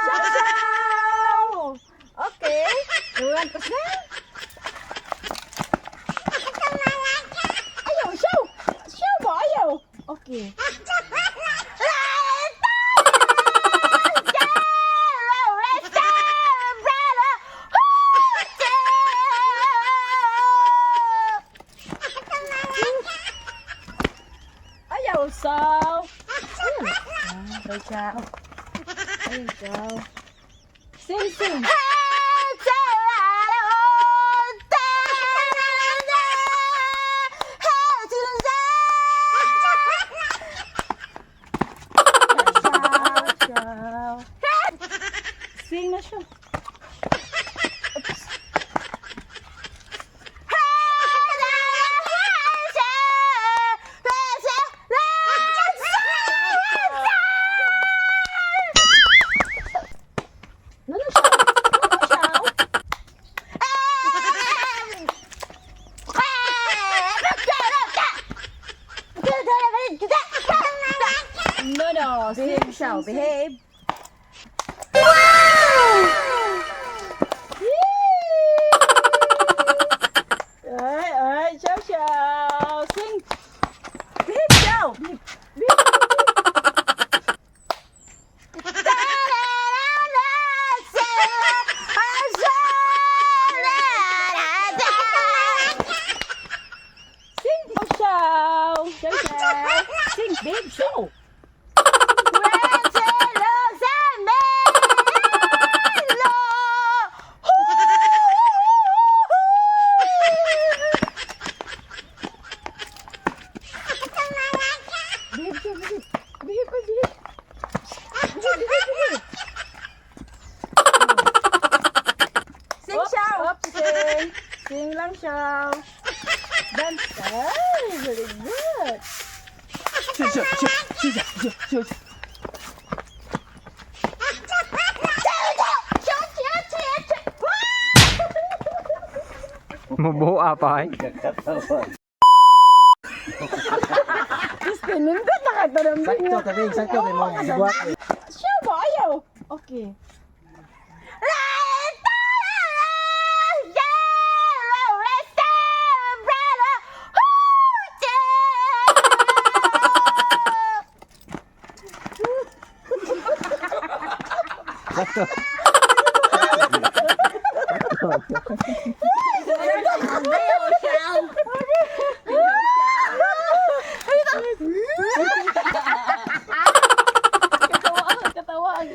Ciao, ciao. Okay. You want to sing? Ayaw, show. Show mo, ayaw. Okay. Ayaw, saw. Ayun. Ah, ciao. Ayun, ciao. Sing, sing. Ciao, ciao. Sing na siya. No, no, siya. No, no, siya. No, no. Sing, Behave, sing, sing. behave. Ay, ay, ciao, ciao. Sing. Behave, ciao. Behave. Behave. Sing, ciao. Ciao, ciao. Sing, babe, show. Behave, show, behave. Behave, behave. Behave, behave, behave. Sing, ciao. Oops, sing. Sing lang, ciao. Dance. Ay, very good. 谢谢谢谢谢谢谢谢。 Mabuha pa eh. Gusto, nindot na ka tarambing. Sakto tabi, sakto kay mo giguap. Siya ba? Ayaw. Okay. Sakto. Katawaan, katawaan.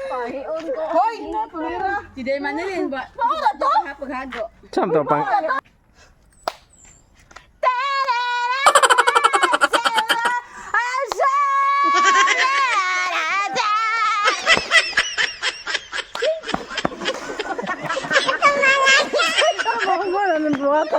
Pahion ko. Hoy! Pumira. Si Day Manilin ba? Maura to? Hapaghago. Saan to pang Wala nang buwata.